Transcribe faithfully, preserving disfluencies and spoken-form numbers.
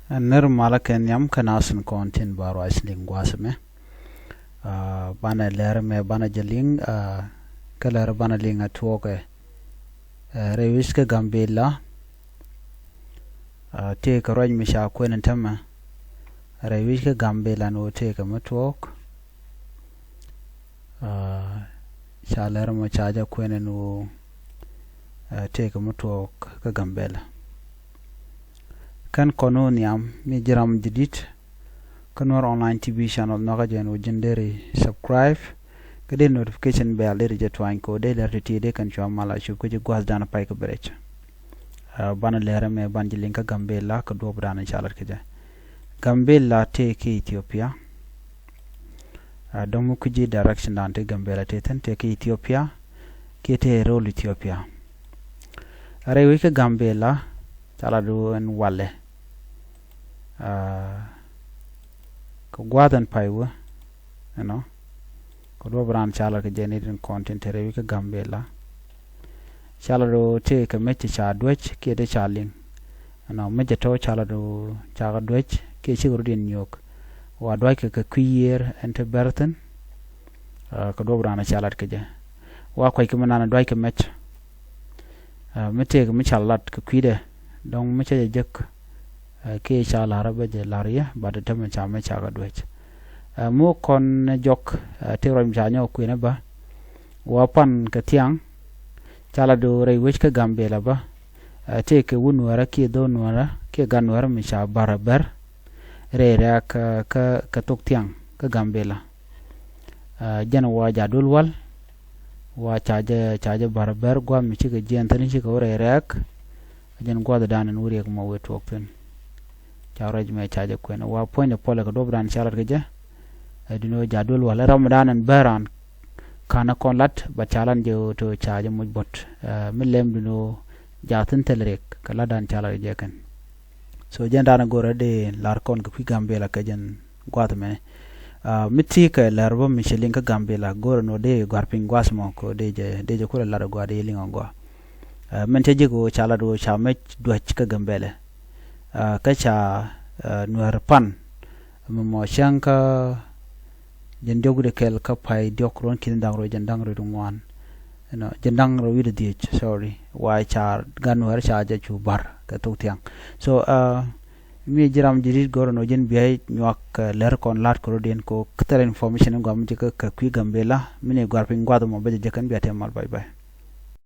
Nir malä kɛ nhiam kä nasin kɔn tin ba ruac liŋ gua̱a̱th mɛ. Ah, banɛ lɛr mɛ banɛ jɛ liŋ, ah, kä lɛr banɛ liŋ a tuɔɔkɛ. Eh, rɛy wi̱c kä Gambila. Ah, tëëkɛ ruac mi ca kuɛn tämɛ. Rɛy wi̱c kä Gambila ni wä tëëkɛ mi tuɔɔk. Ah, ca lɛr mɔ ca jɛ kuɛn ni wä, ah, tëëkɛ mi tuɔɔk kä Gambila. Kɛn kɔn wä nhiam mi ji̱ ram jadid kä Nuer Online T V channel, nhɔkä jɛn wä ji̱n deri subscribe kä deri notification bell deri jɛ tuany kɛ wä dee lɛr ti̱ti̱ dee kɛn cua mal a cup kä ji̱ gua̱thdan pay kä bɛ rɛc. Ah, banɛ lɛr mɛ ban ji̱ liŋ kä Gambila kä duɔpdan ca lat kä jɛ. Gambila tëë kä Ethiopia. Ah, dɔ̱ŋ mi kui̱ ji̱ direction dan tëë Gambila tëë thi̱n tëë kä Ethiopia kiɛ tëë rol Ethiopia. Rɛy wi̱c kä Gambila ca lat wä ɛn walɛ. Ah, kɛ gua̱a̱th ɛn pay wä, you know, kɛ duɔ̱p raan ca lat kɛ jɛ ni tin kɔn tin te rɛy wi̱c kä Gambila. Ca lat wä tëë kɛ mec ca duec kiɛ te ca liŋ. You know, mec tɔ̱ ca lat wä ca kɛ duec kiɛ cikɛ rut in nyuɔk. Wa duac kɛ kɛ kui̱ yiër ɛn te bɛr thi̱n. Ah, kɛ duɔ̱p raan ca lat kɛ jɛ. Wa kuac kɛ mi nan duac kɛ mec. Ah, mi tëëk mi ca lat kɛ kui̱dɛ dɔ̱ŋ mi ca jɛ jek. Ah, kiɛ ca la̱r bä jɛ la̱r yɛ bat tämɛ ca mi ca kɛ duec. Ah, mi wä kɔn jɔk, ah, tëëk ruac mi ca nyɔk kuënɛ bä. Wa pan kɛ thiaŋ ca lat wä rɛy wec kä Gambila bä. Ah, tëëkɛ wä Nuäärä kiɛ dho̱o̱ Nuäärä kiɛ gat Nuäärä mi ca bar bɛr rɛy rɛ̈ɛ̈k kä, kä, kä thok thiaŋ kä Gambila. Ah, jɛn wa ja̱ dul wal wa ca jɛ, ca jɛ bar bɛr gua̱a̱th mi cikɛ jiɛn thi̱n cikɛ wä rɛy rɛ̈ɛ̈k. Jɛn gua̱thdan ɛn wä riɛk mɔ wee tuɔɔk thi̱n. Ca ruac mɛ ca jɛ kuɛn wa puɔ̱nydɛ puɔlɛ kɛ duɔ̱pdan ca lat kɛ jɛ. Ɛ duŋni wä ja̱ dul wal ɛ ramdan ɛn bär an ka̱n ɛ kɔn lat ba ca lat jɛ wä to ca jɛ muc buɔ̱t. Ɛ mi lɛm duŋni wä ja̱ thi̱n thil riɛk kɛ latdan ca lat kɛ jɛ kɛn. So jɛn dan ɛ go̱rɛ dee lar kɔn kɛ kui̱ Gambila kɛ jɛn gua̱th mɛ. Ah, mi ti kɛ lɛr bä mi cɛ liŋ kä Gambila go̱rɛ nɔ dee gua̱r piny gua̱th mɔ kɛ dee jɛ, dee jɛ kulɛ lar ɛ gua̱ dee liŋ ɛ gua̱. Ah, min cɛ ji̱ kɛ wä ca lat wä ca mec duäc kä Gambila. Ah, kä ca, ah, Nuäär pan mi mɔ cäŋ kä jɛn diɔk wi̱dɛ kɛl kä pay diɔk ruɔ̱n ki̱n da̱ŋ rɛw jɛn da̱ŋ rɛw wi̱dɛ ŋuan. You know, jɛn da̱ŋ rɛw wi̱dɛ dhiec, sorry. Wa ca gat Nuäär ca jɛ cu bar kɛ thok thiaŋ. So, ah, mi ji̱ ram ji̱ ri̱t go̱r nɔ ji̱n biɛy nyuak, ah, lɛr kɔn la̱t kɛ rɔ̱diɛn kɛ thil information in guam ji̱ kä, kä kui̱ Gambila mi ni guar piny guath mɔ bä jɛ jɛ kɛn bia tɛm mal, bye bye.